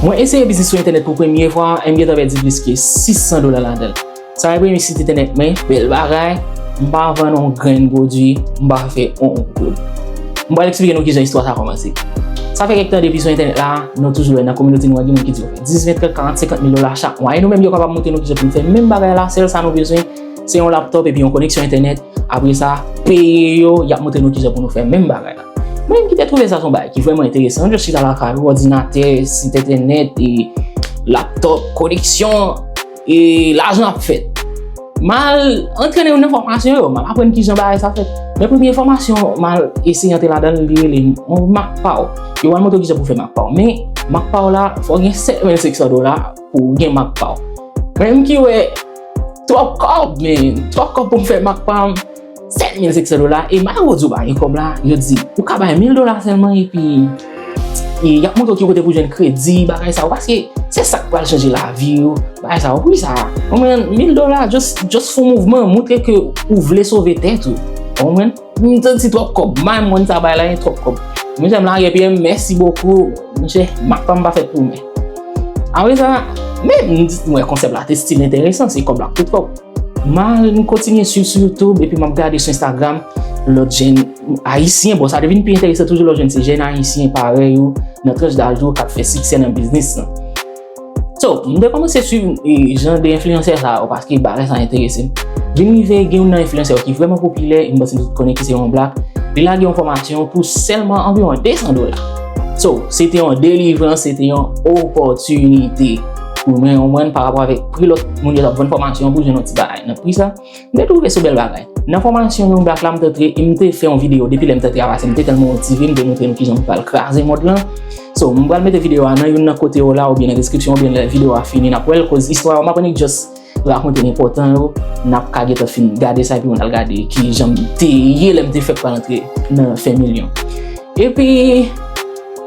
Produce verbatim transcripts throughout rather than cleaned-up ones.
Mwen eseye biznis sou entènèt pou premye fwa, e m gentan pèdi plis ke sis san dola ladan l. Sa e premye sit entènèt mwen, bèl bagay, m pa vann yon grenn pwodui, m pa fè yon goud. M pral eksplike nou kijan istwa sa kòmanse. Sa fè kèk tan depi sou entènèt la, nou toujou wè nan kominote nou an gen moun ki di yo fè dis, ven, trant, karant, senkant mil dola chak mwa. E nou menm yo kapab montre nou kijan pou n fè menm bagay la, sèl sa nou bezwen, se yon laptòp epi yon koneksyon entènèt. Apre sa, peye yo, y ap montre nou kijan pou nou fè menm bagay la. Mwen menm ki te twouve sa se yon bagay ki vrèman enteresan, just chita lakay ou, òdinatè, sit entènèt, e laptòp, koneksyon, e lajan ap fèt. M al antre nan youn nan fòmasyon yo, m al aprann kijan bagay sa fèt. Men premye fòmasyon m al eseye antre ladan l, li rele yon MacPow. Yo pral montre w kijan pou fè MacPow. Men MacPow la, fò w gen sèt mil senk san dola pou w gen MacPow. Mwen menm ki wè twòp kòb, men twòp kòb pou m fè MacPow, sèt mil senk san dola, e malgre w di w pa gen kòb la, yo di, ou ka bay mil dola sèlman, epi e, y ap montre w ki kote pou jwenn kredi, bagay sa yo, paske se sa k pral chanje lavi w, bagay sa yo, wi sa, w konprann, mil dola, just, just fè yon mouvman, montre ke ou vle sove tèt ou, w konprann? M santi twòp kòb, my money sa bay la, gen twòp kòb. Monchè, m lage pye m, mèsi bokou, monchè, MacPow m pa fèt pou mwen. Apre sa, men m di, m wè konsèp la te still enteresan, se kòb la k tou twòp. M al, m kontinye swiv sou YouTube, epi m ap gade sou Instagram, lòt jèn ayisyen, bon, sa te vin pi enteresan toujou lè w jwenn se jèn ayisyen parèy ou, nan tranch daj ou, k ap fè siksè nan biznis lan. So, m te kòmanse swiv, e, jan de enfliyansè sa yo, paske bagay sa enterese m. Vin rive, gen youn nan enfliyansè yo ki vrèman popilè, e m panse nou tout konnen ki se yon blak. Li lage yon fòmasyon pou sèlman anviwon de san dola. So, se te yon delivrans, se te yon opòtinite pou mwen, w konprann, pa rapò avèk pri lòt moun yo t ap vann fòmasyon pou jwenn yon ti bagay nan pri sa. M te twouve se yon bèl bagay. Nan fòmasyon yon blak la, m t antre, e m te fè yon videyo depi lè m t antre a, paske m te tèlman motive, m te montre nou kijan m pral kraze mond lan. So, m pral mete videyo a nan youn nan kote yo la, oubyen nan deskripsyon, oubyen lè videyo a fini, n ap wè l, koz istwa yo, m ap annik just rakonte enpòtan yo, n ap ka gentan fin gade sa, epi nou al gade kijan m te ye lè m te fèk pral antre nan fè milyon. Epi,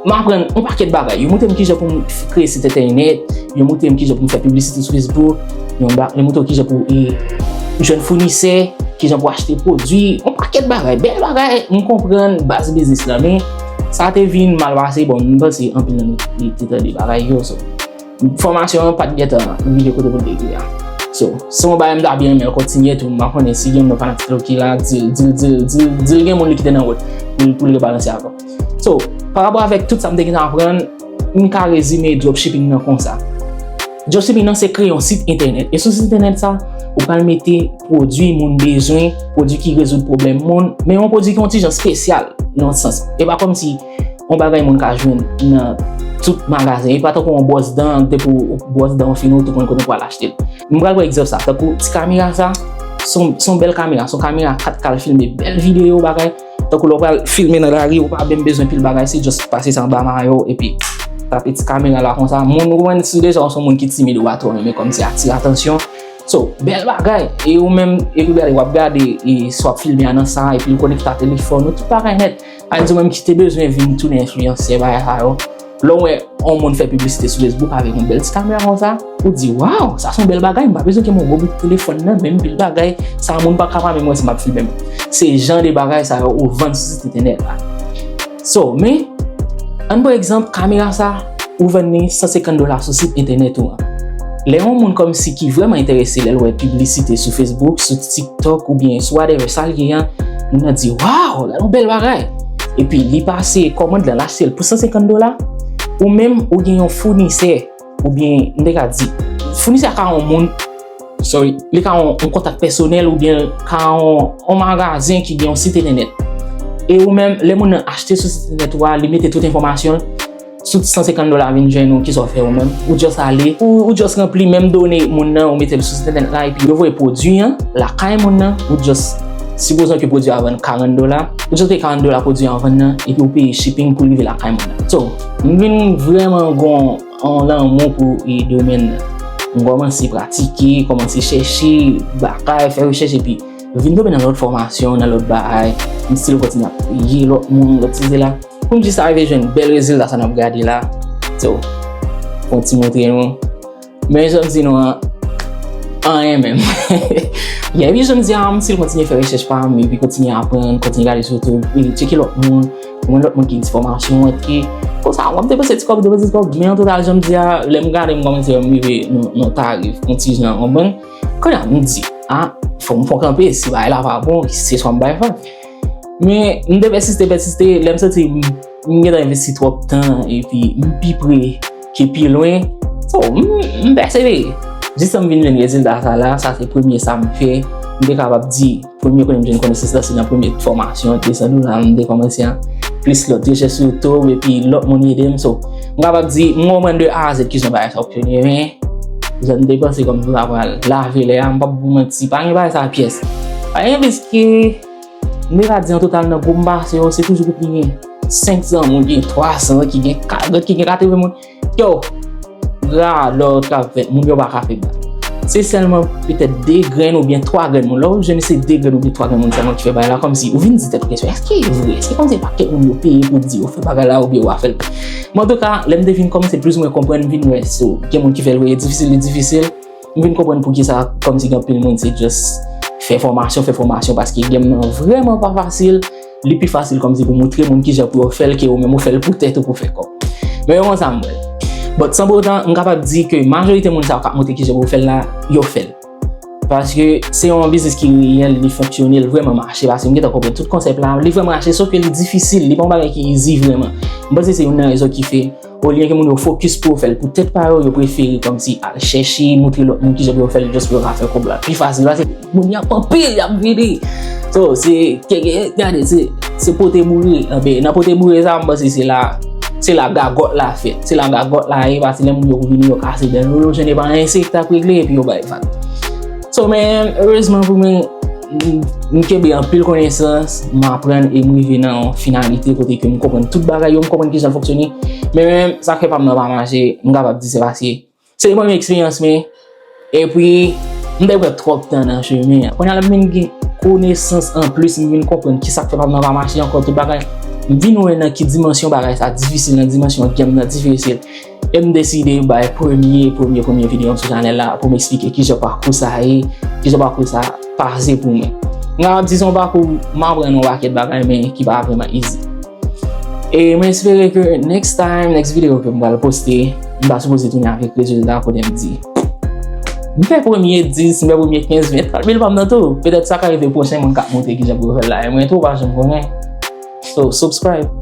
m aprann yon pakèt bagay. Yo montre m kijan pou m f-, kreye sit entènèt, yo montre m kijan pou m fè piblisite sou Facebook, yo ba-, yo montre w kijan pou, e, jwenn founisè, kijan pou achte pwodui, yon pakèt bagay, bèl bagay, m konprann baz biznis lan, men sa te vin mal pase, bon, m panse anpil nan nou te tande bagay yo, so. Fòmasyon an pa t gentan rive kote pou l te rive a. So, se yon bagay m ta byen renmen l kontinye tou, m pa konnen si gen yon fanatik li ki la, di l, di l, di l, di l, di l gen moun li kite nan wout pou l, pou l rebalanse avè w. So, pa rapò avèk tout sa m te gentan aprann, m ka rezime dropshipping nan konsa. Dropshipping nan se kreye yon sit entènèt. E sou sit entènèt sa, ou pral mete pwodui moun bezwen, pwodui ki rezoud pwoblèm moun, men yon pwodui ki yon ti jan espesyal, nan yon sans. E pa kòmsi yon bagay moun ka jwenn nan tout magazen. E pa tankou yon bwòs dan, depi w bwòs dan w fini, w tou konn kote pou al achte l. M pral pran egzanp sa, tankou ti kamera sa, se yon, se yon bèl kamera, se yon kamera kat K l filme bèl videyo, bagay. Tankou lè w pral filme nan lari, ou pa menm bezwen pil bagay, se just pase sa anba mayo, epi tape ti kamera la konsa. Moun, ou konprann, si deja w se yon moun ki timid, ou pa twò renmen kòmsi atire atansyon. So, bèl bagay. E ou menm, epi gade, w ap gade, e si w ap filme a nan sa, epi l konekte a telefòn ou, tout bagay nèt. Sa vle di ou menm ki te bezwen vin tounen enfliyansè, bagay sa yo. Lè w wè yon moun fè piblisite sou Facebook avèk yon bèl ti kamera konsa, ou di, "Waw, sa se yon bèl bagay, m pa bezwen kenbe yon gwo bout telefòn nan, menm pil bagay, sa moun pa ka pa menm wè si m ap filme m." Se jan de bagay sa yo ou vann sou sit entènèt la. So, men, ann pran egzanp, kamera sa, ou vann li san senkant dola sou sit entènèt ou an. Lè yon moun kòmsi ki vrèman enterese lè l wè piblisite sou Facebook, sou TikTok oubyen sou whatever sa l ye an, moun nan di, "Waw, gade yon bèl bagay!" Epi li pase kòmand lan, l achte l pou san senkant dola, ou menm ou gen yon founisè, oubyen m te ka di, founisè a ka yon moun, sorry, li ka yon, yon kontak pèsonèl oubyen ka yon, yon magazen ki gen yon sit entènèt. E ou menm, lè moun nan achte sou sit entènèt ou a, li mete tout enfòmasyon l, sou san senkant dola vin jwenn ou, kisa w fè ou menm? Ou just ale, ou, ou just ranpli menm done moun nan, ou mete l sou sit entènèt la, epi yo voye pwodui an lakay moun nan, ou just, sipozon ke pwodui a vann karant dola, ou just peye karant dola pwodui an vann nan, epi ou peye shipping pou l rive lakay moun nan. So, m vin vrèman gon yon lanmou pou, e, domèn nan. M kòmanse pratike, kòmanse chèche bagay, fè rechèch, epi vin tonbe nan lòt fòmasyon, nan lòt bagay. M still kontinye ap peye lòt moun, lòt ti sila. Pou m jis arive jwenn bèl rezilta sa n ap gade la. So, fè yon ti montre nou. Men jan m di nou an, anyen menm. Yeah, epi jan m di a, m still kontinye fè rechèch pa m, epi kontinye aprann, kontinye gade sou YouTube, e tcheke lòt moun. Mwen lòt moun ki di fòmasyon an ki konsa, w ap depanse ti kòb, depanse ti kòb, men an total, jan m di a, lè m gade, m kòmanse wè m rive nan, nan tarif, yon ti jan, w konprann? Kounye a, m di, a, fò m fè kanpe, si bagay la pa bon, se swa m bay fè. Men, m te pèsiste, pèsiste, lè m santi m, m gentan envesti twòp tan, epi m pi pre ke pi lwen. So, m, m pèsevere. Jis m vin jwenn rezilta sa la, sa se premye sa m fè. M te kapab di, premye kote m jwenn konesans la, se nan premye fòmasyon an, te san dola, m te kòmanse a. Plis lòt rechèch sou YouTube, epi lòt moun ede m. So, m kapab di, m konprann de A a Z kijan bagay sa fonksyone, men, jan m te panse kòm si m ta pral lave lè a, m p ap ba w manti, pa gen bagay sa pyès. Pa gen pyès ke, m te ka di an total nan gwoup m pase yo, se toujou pou gen senk san moun, gen twa san, ki gen karant, ki gen katreven moun. Yo, radòt k ap fèt, moun yo pa ka fè bagay. Se sèlman petèt de grenn oubyen twa grenn moun. Lè w jwenn se de grenn oubyen twa grenn moun sèlman ki fè bagay la, kòmsi ou vin di tèt ou kesyon, èske e vre? Èske kòmsi pakèt moun yo peye pou di yo fè bagay la oubyen yo pa fè l? Men antouka, lè m te vin kòmanse plizoumwen konprann, m vin wè, so, gen moun ki fè l vre, e difisil, li difisil. M vin konprann poukisa, kòmsi gen anpil moun, se just fè fòmasyon, fè fòmasyon, paske game nan vrèman pa fasil. Li pi fasil kòmsi pou montre moun kijan pou yo fè l ke ou menm ou fè l pou tèt ou pou fè kòb. Men yo konsa m wè l. But, san pou otan, m kapab di ke majorite moun sa yo k ap montre kijan pou yo fè l la, yo fè l. Paske se yon biznis ki reyèl, li fonksyone, li vrèman mache. Paske m gentan konprann tout konsèp la, li vrèman mache, sof ke li difisil, li pa yon bagay ki easy vrèman. M panse se youn nan rezon ki fè olye ke moun yo fokis pou yo fè l pou tèt pa yo, yo prefere kòmsi al chèche, montre lòt moun kijan pou yo fè l, just pou yo ka fè kòb la pi fasil. Paske moun y ap anpil, y ap vini. So, se, ke, ke, gade, se, se pote boure. Anben, nan pote boure sa, m panse se la, se la gagòt la fèt. Se la gagòt la ye, paske lè moun yo vini, yo kase dan yo, yo jwenn e pa anyen, se k t ap regle, epi yo bay vag. So, men, erezman pou mwen, m, m kenbe anpil konesans, m aprann e m rive nan yon finalite kote ke m konprann tout bagay yo, m konprann kijan l fonksyone. Men menm, sa k fè pa m nan pa mache, m kapab di se paske se premye eksperyans mwen, epi m te pran twòp tan nan chemen an. Kounye a la, m vin gen konesans anplis, m vin konprann kisa k fè pa m nan pa mache ankò, tout bagay. M vin wè nan ki dimansyon bagay sa difisil, nan dimansyon game nan difisil. E m deside bay premye, premye, premye videyo m sou chanèl la pou m eksplike kijan pakou sa ye, kijan pakou sa pase pou mwen. M kapab di se yon pakou m aprann yon pakèt bagay, men ki pa vrèman easy. E m espere ke next time, next video ke m pral poste, m ta sipoze tounen avèk rezilta kote m di, m fè premye dis, m fè premye kenz, men trant mil pa m nan tou. Petèt sa ka rive pwochen mwen k ap montre kijan pou yo fè l la. E mwen tou, pa janm konnen. So, subscribe.